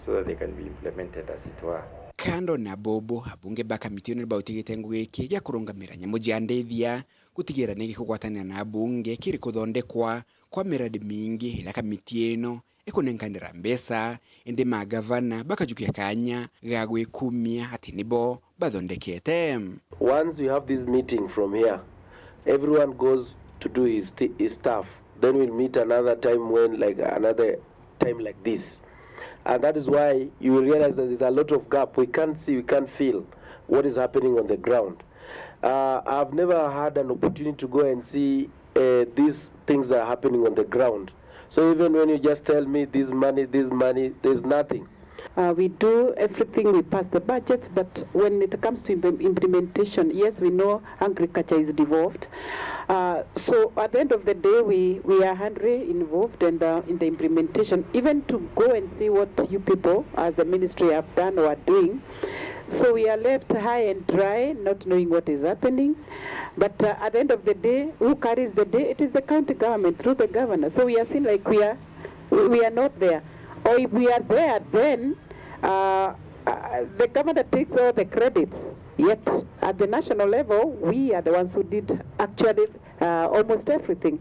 so that they can be implemented as it were. Kando na bubu, abunge ba kamiti ino ni bautigite ngugi giki gia kurungamira nyamu cia ndithia gutigira ni gikugwatanira na abunge kiri kuthondekwa kwa miradi mingi iria kamiti ino ikunenkanira mbeca, indi magavana bakajukia kanya ga gwikumia ati nibo bathondekete. Once we have this meeting from here, everyone goes to do his, thi- his stuff. Then we'll meet another time when, like, another time like this. And that is why you will realize that there's a lot of gap. We can't see, we can't feel what is happening on the ground. Uh, I've never had an opportunity to go and see uh, these things that are happening on the ground. So even when you just tell me this money, this money, there's nothing. Uh, we do everything, we pass the budgets, but when it comes to imp- implementation, yes, we know agriculture is devolved. Uh, so at the end of the day, we, we are hundred involved and uh, in the implementation, even to go and see what you people as the ministry have done or are doing. So we are left high and dry, not knowing what is happening. But uh, at the end of the day, who carries the day? It is the county government through the governor. So we are seen like we are we are not there. Or if we are there, then uh, uh, the governor takes all the credits. Yet at the national level, we are the ones who did actually uh, almost everything.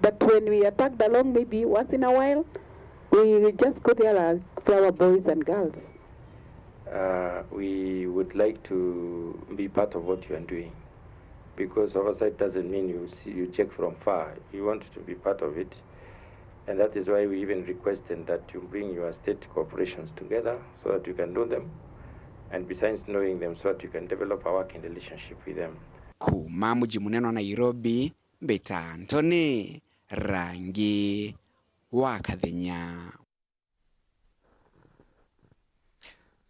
But when we are tagged along, maybe once in a while, we just go there like flower boys and girls. Uh, we would like to be part of what you are doing, because oversight doesn't mean you see, you check from far. You want to be part of it, and that is why we even requested that you bring your state corporations together so that you can know them, and besides knowing them, so that you can develop a working relationship with them. Kuma muji munene wa Nairobi, mbita Anthony Rangi wa Kathenya.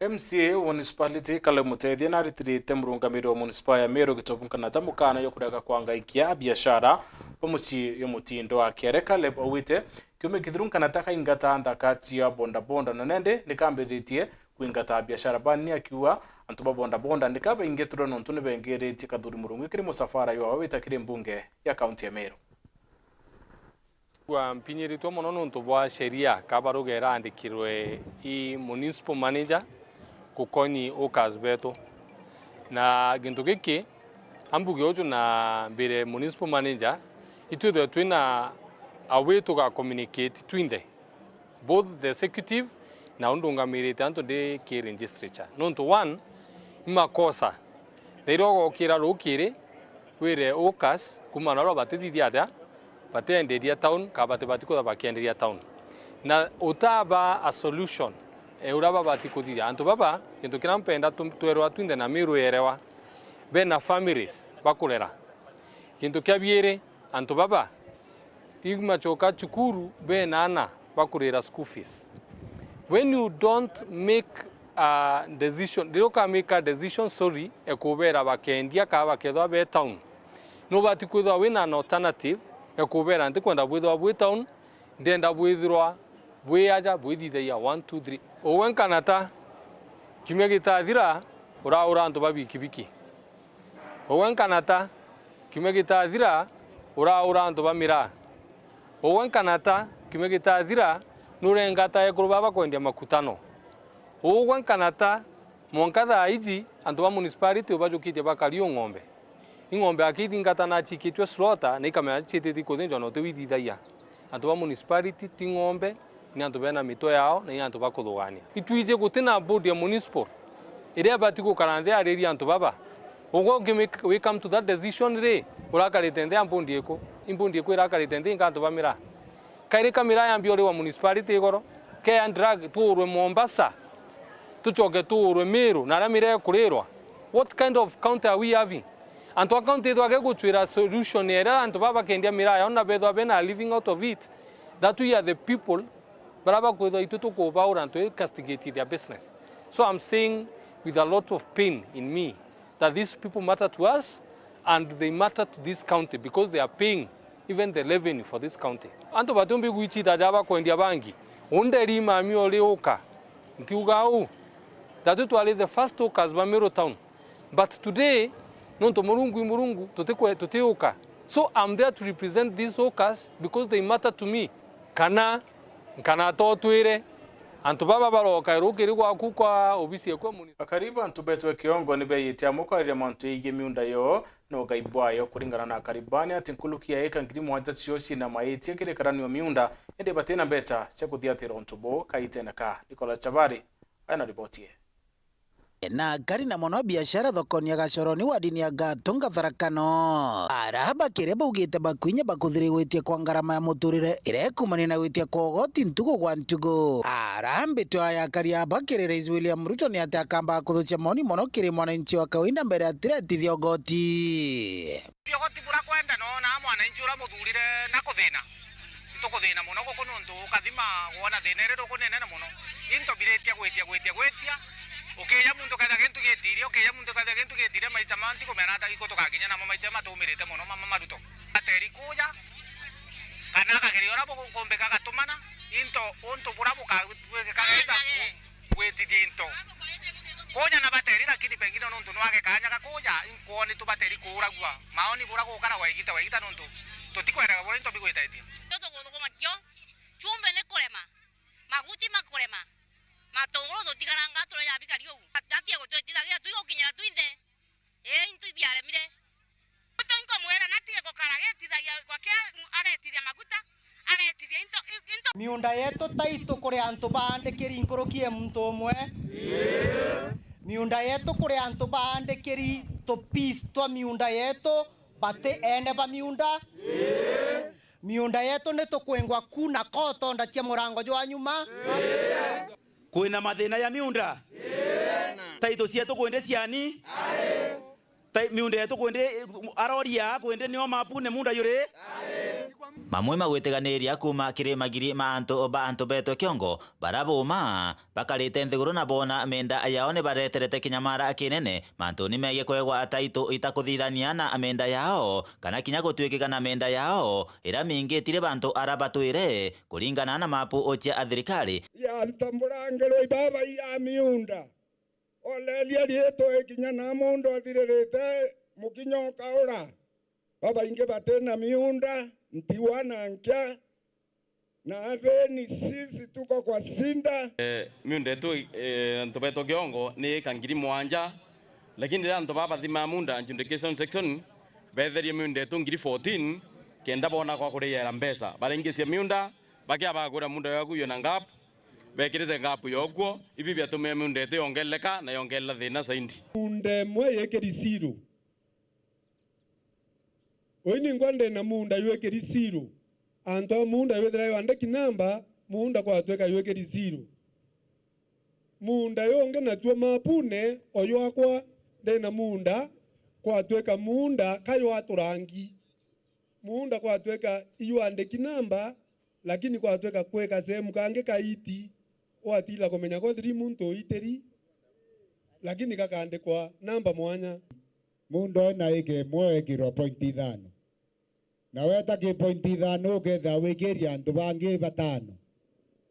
M C A wa municipality Caleb Mutethia naritirite murungamiri wa municipal ya Meru Gitobu Nkanata mukana jwa kurega kwangaikia biashara ba mucii jwa mutindo wa Kiare. Caleb augite kiumia kithiru Nkanata akaingata nthaka cia bodaboda na nende nikambiritie kuingata biashara bani, akiuga antu ba bodaboda nika baingitirwe nontu nibengiritie kathuri murungi kiri musafara jwao wita kiri mbunge ya kaunti ya Meru. Kwa mpinyiritwe mono nontu bwa sheria ka baruga iraandikirwe i municipal manager gukonyi hawkers betu. Na gintu giki, ambuge uju na mbire municipal manager, itwithwe twina a way tuga communicate twinthe, both the executive na undungamirite antu ndi ki legislature. Nontu one, i makosa. Thaira ugokira rukiri, wire hawkers, kumana na uria batithithia atia, bateenderia town, ka batibati kwithirwa bakienderia town. Na utaba a solution, e, uria babati kuthithia. Antu baba, gintu kiria mpenda tu-, twerwa twinthe na Miru yerewa, bena families bakurera. Gintu kia biiri, antu baba, imachoka cukuru, bena ana bakurira school fees. When you don't make a decision, riria uka make a decision, sorry, ekubera bakendia kaa bakethwa be town, nubati kwithwa wina an alternative ekubera ntikwenda bwithwa bwi town, ndenda bwithirwa bwi aja bwithithagia one, two, three. Ugwe nkanata, kiumia gitathira, uraura antu ba bikibiki. Ugwe nkanata, kiumia gitathira, uraura antu ba miraa. Ugwe nkanata, kiumia gitathira, nurengata ekuru baba kwendia makutano. Ugwe nkanata, mwanka thaa iji, antu ba municipality ubajukitie bakari ung'ombe. Ing'ombe akithingata na achikitwe slaughter, na ikamenya ciititi kuthinjwa na utiwithithagia. Antu ba municipality ti ng'ombe, ni antu bena mitwe yao, na ni antu ba kuthugania. Itwiji gutina board ya municipal iria ibati gukara nthi yariria antu baba. Ugwe uki-, we come to that decision ri, urakarite nthi ya board iku? I board iku irakarite nthi inka antu ba miraa? Kairi ka miraa yambia uriwa municipality igoro, ke ya drug tuurwe Mombasa, tucoke tuurwe Meru, na aria miraa ikurirwa? What kind of county are we having? Antu a county ithwa ke gucwira solution iria antu baba bakendia miraa yao na bethwa bena living out of it, that we are the people baria bakwithwa itu tukubaura antu i castigate their business. So I'm saying with a lot of pain in me that these people matter to us and they matter to this county because they are paying even the revenue for this county. Antu batiumbi gwichita ja bakwendia bangi. Underi mami uri uka. Ntiuga uu. That we twari the first hawkers ba Meru town. But today, nontu Murungu i Murungu, tutikwe-, tutiuka. So I'm there to represent these hawkers because they matter to me. Kana, nkana totwire, antu baba baroka rukiri gwaku kwa obisi ekwa muni. Bakari bantu betwe kiongo ni beyitie amwe kwariria mantu yegii miunda yo na ugai bwayo. Kuringana na akari baa ni ati nkuruki ya eka ngiri mwanja cio ciina maitia kiri karani wa miunda, indi batina mbeca cia kuthiatira untu buu. Kaitene ka Nicholas Chabari, ena riboti ii. Na akari na mwana wa biashara thokoni ya Gachoroni wadini ya Gatunga Tharaka North, ara bakiria baugite bakwinya bakuthirigwitie kwa ngarama ya muturire iria ikumania na gwitia kwa ugoti ntugu gwa ntugu. Ara mbitwa ya akari aa bakiri Rais William Ruto ni ati akambaga kuthucia maoni mono kiri mwananchi wa kawaida mbere atiretithia ugoti. Ugoti bura kwenda noona mwananchi ura muthurire na kuthina. Itukuthina mono guku nontu ukathima wona thina iri ruku ni nene mono. Into biritie gwitia, gwitia, gwitia. Ukija muntu ukethia gintu gitiri, ukija muntu ukethia gintu gitiri, maica ma ntikumera ata iko tugakinya namo maica matumirite mono ma, ma, maruto. Ateri kuja, kana akageria uria bukumbika agatumana, into untu bura bukagwikika gwitithia into. Kuja na bateri, lakini pengine nontu nwage kanya ga kuja, inkwoni tu bateri kuuragua. Maoni bura gukaragwa igita wa igita nontu tutikwendaga bura into bigwitaitie. Tuguthuguma kio, chumbi ni kurema, maguti makurema, matunguru tutikaranga turi ya bikari uu. Atie gutwitithagia twi gukinyira twinthe. Ii, into ibiaremire. Ruto inkumwira natige gukara agetithagia gwake, agetithia maguta, agetithia into, into. Miunda yetu taitu kuri antu baandikiri nkuruki ya muntu umwe. Miunda yetu kuri antu baandikiri tupiece twa miunda yetu, bati ene ba miunda. Miunda yetu ni tukwingwa ku na kotonda cia murango jwa nyuma. Kwina mathina ya miunda? Title cietu kwindi ciani? Tai-, miunda yetu kwindi, arori aa kwindi nio mapune munda yuri? Mamwe magwitiganiria kuuma kiri magiri ma antu ba antu betwe kiongo, bara buuma, bakarite nthiguru na boona mienda yao ni bareterete kinyamara kinene, mantuni megie kwegwa title itakuthithania na mienda yao, kana kinya gutwikika na mienda yao, ira mingi tiri bantu ara batwire, kuringana na mapu cia thirikari. Ya ntambura ngero ibaba ya miunda. Oleria riitwa ikinya na mundu athiririte mukinya ukaura. Babaingi batina miunda, ntiwa na nkia, Na then sisi tuko kwa shinda. Eh, miunda yetu, eh, antu beetwa kiongo ni eka ngiri mwanja, lakini riria antu baa bathimaa muunda adjudication section, beetherie miunda yetu ngiri fourteen, kenda boona kwa kuriira mbeca. Barengecia miunda, bakia bagura muunda yaku yo na ngap, bekirite ngap yokuo, ibi biatumire miunda yetu yongeleka na yongelela thina zaidi. Muunda imwe yikiri zero. Ui ningwa ndi na muunda ywikiri zero. Antu a muunda ywithira ywandiki namba, muunda kwatwika ywikiri zero. Muunda yungi natuo mapune, o ywakwa ndi na muunda, kwatwika muunda ka ywa turangi. Muunda kwatwika iywaandiki namba, lakini kwatwika kwi kasehemu kangi kaiti, watila kumenya kwethiri muntu uitiri, lakini gakaandikwa namba mwanya. Muunda ena ika imwe ekirwa point ithano. Na weta ki point ithano, ukethira wikiria antu bangi batano.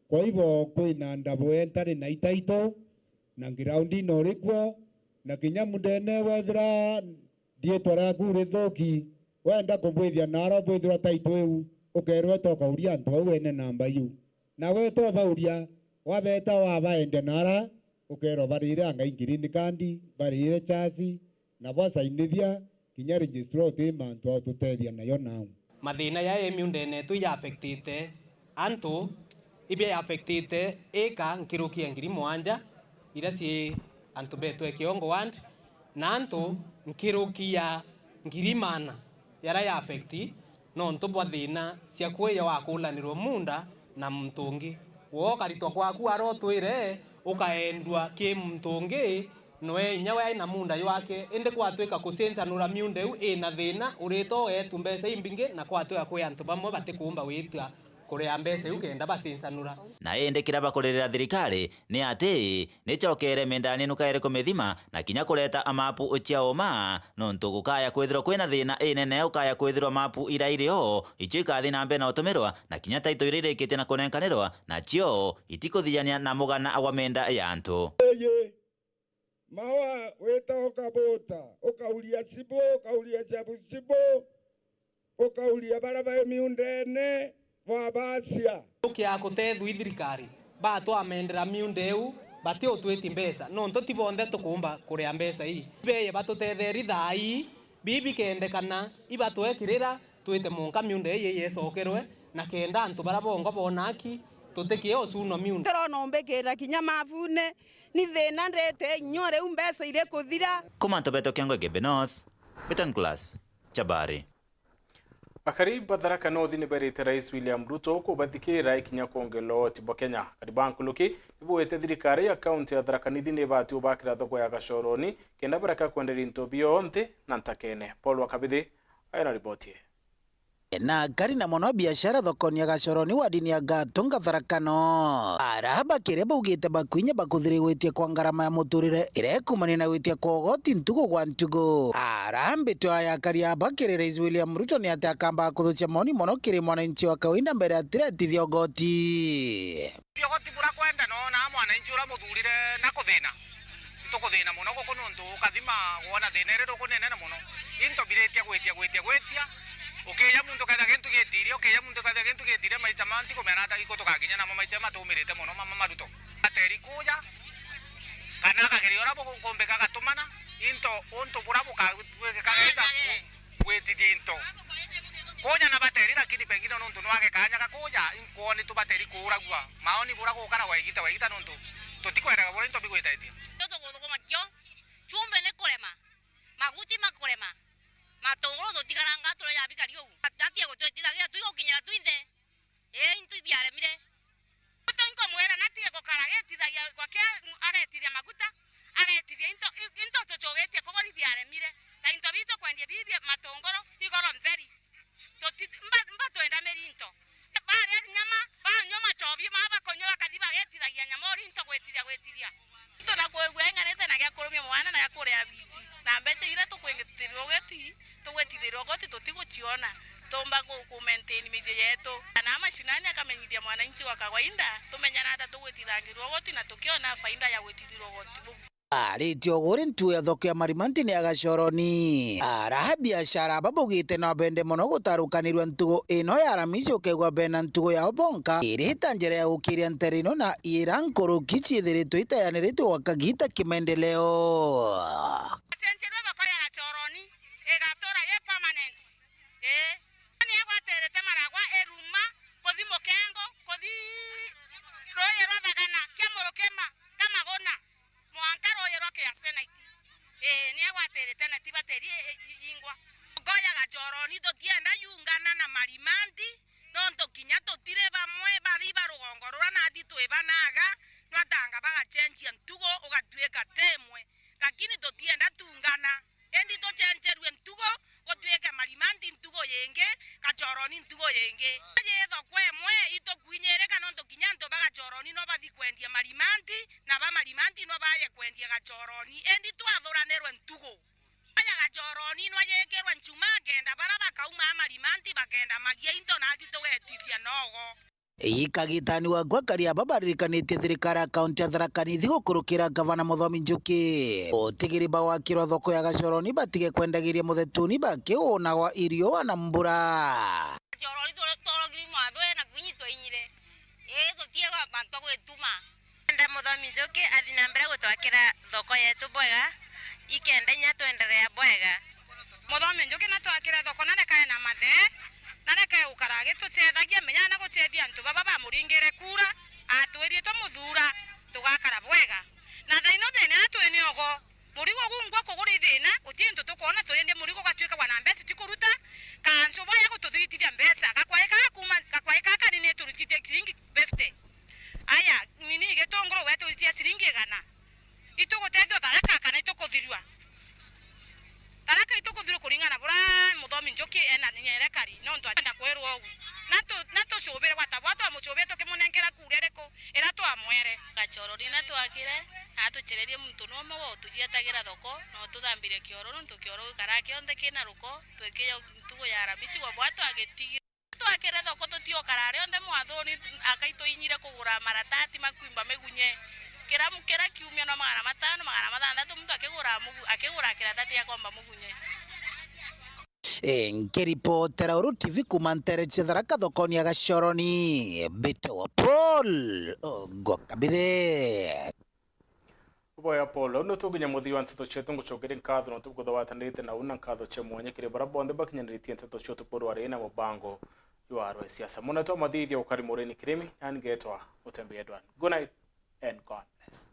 Kwa hivyo, kwina ndabo entari na itaito, na ngiraundine uri kuo, na kinya mundene wethira riitwa riaku rithuki, wenda kubwithia naara ubwithirwa taito iu, ukeerwa eta ukauria antu au ene namba iu. Na weta ubauria, wabeta wabaendia naara, ukeerwa bariire angai green card, bariire chasi, na bwasainithia kinya registrar uti mantu a ututethia nayo nau. Mathina jaja miundene yetu ija affectite antu, ibia affectite ika nkiruki ya ngiri mwanja iria cii antu betu e Kiongo ward, na antu nkiruki ya ngiri maana jaria ya affect nontu bwa thina cia kwija wakulanirwa muunda na muntu ungi. Woo ukaritwa kwaku aria utwire, ukaendua ki muntu ungi, noe inya we ai na muunda jwake, indi kwatwika kucenjanura miunda iu ina thina, uritwa ugeetu mbeca imbingi, na kwatwika kwi antu bamwe batikuumba gwita kuria mbeca iu kenda bacenjanura. Na indi kiria bakuririra thirikari ni ati, nicokere mindani nukaere kumithima na kinya kureta amapu cia uma, nontu gukaya kwithirwa kwina thina inene, gukaya kwithirwa mapu iria irio icio ikathi na mbere na utumirwa, na kinya taito iria irikitie na kunenkanirwa nacio itikuthiania na mugana wa menda ya antu. Ii, mawa wita ukabuta, ukauria cibu, ukauria ciabu cibu, ukauria baria bai miundene, bwabacia. Tukiaga kutethua i thirikari, batwamendera miunda iu, batiutwiti mbeca, nontu ti bonthe tukuumba kuria mbeca ii. Beye batutetheri thaa ii, bii bikendekana, ibatwekirira, twite munka miunda ii icokerwe, na kenda antu baria bongo boona aki, tutikie ucunwa miunda. Turona umbikira kinya mabune, ni thina ndete inyua riu mbeca irikuthira. Kuma Ntobeto Kiongo, Igembe North, Beton Class, Chabari. Akari ba Tharaka North ni berite Rais William Ruto kubathikira ikinya kwongerera ugoti bwa Kenya. Akari ba nkuruki ni bugite thirikari ya kaunti ya Tharaka Nithi ni ibati ubakira thoko ya Gachoroni kenda bareka kwenderia into bio nthi na ntakene. Paul Wakabithi aina riboti ii. Na akari na mono biashara thokoni ya Gachoroni wadini ya Gatunga Tharaka North, ara bakiria baugite bakwinya bakuthirigwitie kwa ngarama ya muturire iria ikumania na gwitia kwa ugoti ntugu gwa ntugu. Ara mbitwa ya akari aba kiri Rais William Ruto ni ati akamba kuthucia maoni mono kiri mwananchi wa kawaida mbere atiretithia ugoti. Ugoti bura kwenda noona mwananchi uria muthurire na kuthina. Itukuthina mono guku nontu ukathima wona thina iri rukunenene mono. Into biritie gwitia, gwitia, gwitia. Ukija muntu ukethia gintu gitiri, ukija muntu ukethia gintu gitiri, maica ma ntikumera ata iko tugakinya namo maica matumirite mono ma, ma, maruto. Ateri kuja, kana akageria uria bukumbika agatumana, into untu bura bukagwikika geta ku, gwitithia into. Kuja na bateri, lakini pengine nontu nwage kanya ga kuja, inkwoni tu bateri kuuragua. Maoni bura gukaragwa igita wa igita nontu tutikwendaga bura into bigwitaitie. Tuguthukuma kio, chumbe ni kurema, maguti makurema, matunguru tutigaranga turi ya bikari uu. Atie gutwitithagia twi gukinyira twinthe. Ii, into ibiaremire. Ruto inkumwira natige gukara agetithagia, gwake agetithia maguta, agetithia into, i-, into tucugitie kuguri biaremire. Ta into bitu kwendia bibi matunguru, igoro ntheri. Tuti-, mba-, mbatwenda mirinto. Baria nyama, banyua machobi, ma bakunyua bakathi bagetithagia nyama uri into gwitithia, gwitithia. Into na kwigua ing'anite na gia kurumia mwana na gia kuria biti. Na mbeca iria tukwitithirwa ugoti, tugwitithirwa ugoti tutiguciona. Tumba ku, ku maintain micii yetu. Kana mashinani akamenyithia mwananchi wa kawaida, tumenyana ata tugwitithangirwa ugoti na tukiona faida ya gwitithirwa ugoti buu. Aritie uguri ntugo ya thoko ya Marimanti ni ya Gachoroni. Ara biashara aba baugite no bende mono gutarukanirua ntugo ino ya Aramisi, ukeigua bena ntugo yao bonka, iri ta njira ya gukiria ntere ino na ira nkuruki ciithiritwe itayaniritwe gwa kagiita kimaendeleo. Acenjirwe thoko ya Gachoroni igatura ye permanent. Ii. Ni agwatirite Maragwa, Iruma, kuthi Mukengo, kuthi ruuji rwa Thagana, kia Murukima, Kamaguna, mwanka ruuji rwa Kiasenaiti. Ii, ni agwatirite na ti batiri i-, i-, ingwa. Ngoya Gachoroni tutienda yungana na Marimanti, nontu kinya tutiri bamwe bari ba rugongo rura nathi twi banaga, nwatanga bagacenjia ntugo ugatwika ti imwe. Lakini tutienda tungana, indi tucenjerue ntugo, gutwike Marimanti ntugo yingi, Gachoroni ntugo yingi. Yi thoko imwe itukwinyirika, nontu kinya antu ba Gachoroni no bathi kwendia Marimanti, na ba Marimanti no baye kwendia Gachoroni, indi twathuranirwe ntugo. Aya Gachoroni no yikirwe nchuma kenda bara bakauma Marimanti bakenda magia into, nathi tugetithia nogo. Ii kagitani wakwa kari aba baririkanitie thirikari ya kaunti ya Tharaka Nithi gukurukira Gavana Muthomi Njuki utigiri ba gwakirwa thoko ya Gachoroni batige kwendagiria muthetuni bakiunagwa irio na mbura. Gachoroni tworogiri mwathwe na kwinyi twainyire. Ii tutie bantu gwituma. Enda Muthomi Njuki athi na mbere gutwakira thoko yetu bwega, ikenda inya twenderea bwega. Muthomi Njuki natwakire thoko, na nekae na mathe, na nekae gukara agitucethagia, menya na gucethia antu baba bamuringire kura, atwirite tumuthura, tugakara bwega. Na thaino thina na twini ogo, murigo gungwa kugura ithina, guti into tukwona turindi murigo ugatuika wana mbeca tikuruta, kancu baya gututhitithia mbeca, gakwaika kuma, gakwaika kanini turutithie ciringi fifty. Aya, nini gitunguru we turutithia ciringi igana. Itugutethua Tharaka kana itukuthirua? Tharaka itukuthirua kuringana na bura Muthomi Njuki ena nyerekari, nontu atenda kwirwa ugu. Na tu-, na tucubire gwata bwa twamucubire tukimunenkera kura iriku ira twamwere. Gachoroni na twakire, na atucererie muntu numwe wa utujietagira thoko, na ututhambirie kioro, nontu kioro gikara kionthe kina ruko, twikija ntugu ya Aramisi gwa bwa twagitigire. Twakire thoko tutiokara rionthe mwathoni, aka ituinyire kugura maratati makwimba migunye. Kira mu-, kira kiumia no magana matano, magana mathanthatu muntu akigura mugu-, akigura kiratati akomba mugunye. E, nkiripotera Uru T V kuma ntere cia Tharaka thokoni ya Gachoroni, mbitawa Paul Ogokabithe. Uboya Paul, au nitukinya muthia wa nteto cietu, ngucokeria nkatho nontu bukuthwatanirite na una nkatho cia mwanya kiri baria bonthe bakinyanitie nteto cia utuku rwa rii na mubango jwa rwa siasa. Munetwa Mathithia ukari Mureni Kirimi, na ngetwa Mutembi Edward. Good night and God bless.